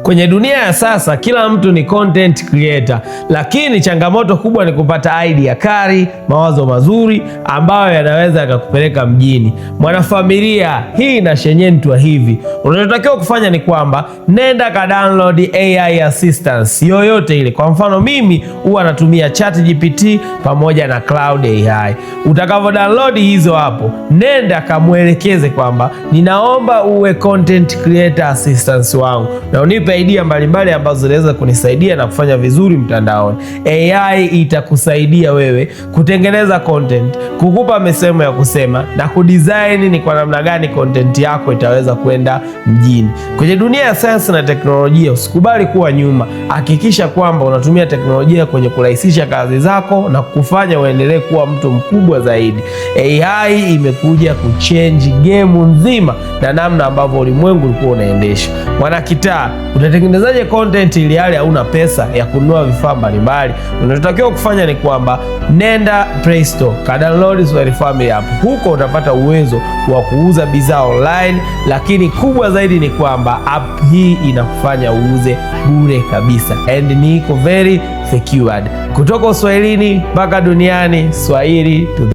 Kwenye dunia ya sasa kila mtu ni content creator, lakini changamoto kubwa ni kupata idea kali, mawazo mazuri ambayo yanaweza yakakupeleka mjini. Mwanafamilia, hii inashenyentwa hivi. Unachotakiwa kufanya ni kwamba nenda ka download AI assistance yoyote ile. Kwa mfano mimi huwa natumia ChatGPT pamoja na Claude AI. Utakavyo download hizo hapo, nenda kamwelekeze kwamba ninaomba uwe content creator assistance wangu na unipe idea mbalimbali ambazo zinaweza kunisaidia na kufanya vizuri mtandaoni. AI itakusaidia wewe kutengeneza content, kukupa misemo ya kusema na kudesign ni kwa namna gani content yako itaweza kwenda mjini. Kwenye dunia ya sayansi na teknolojia, usikubali kuwa nyuma. Hakikisha kwamba unatumia teknolojia kwenye kurahisisha kazi zako na kufanya uendelee kuwa mtu mkubwa zaidi. AI imekuja kuchange game nzima na namna ambavyo ulimwengu ulikuwa unaendesha. Mwanakitaa, utatengenezaje content ili hali hauna pesa ya kununua vifaa mbalimbali? Unachotakiwa kufanya ni kwamba nenda Play Store, ka download Swahili Family app. Huko utapata uwezo wa kuuza bidhaa online, lakini kubwa zaidi ni kwamba app hii inakufanya uuze bure kabisa and ni iko very secured. Kutoka Uswahilini mpaka duniani, Swahili to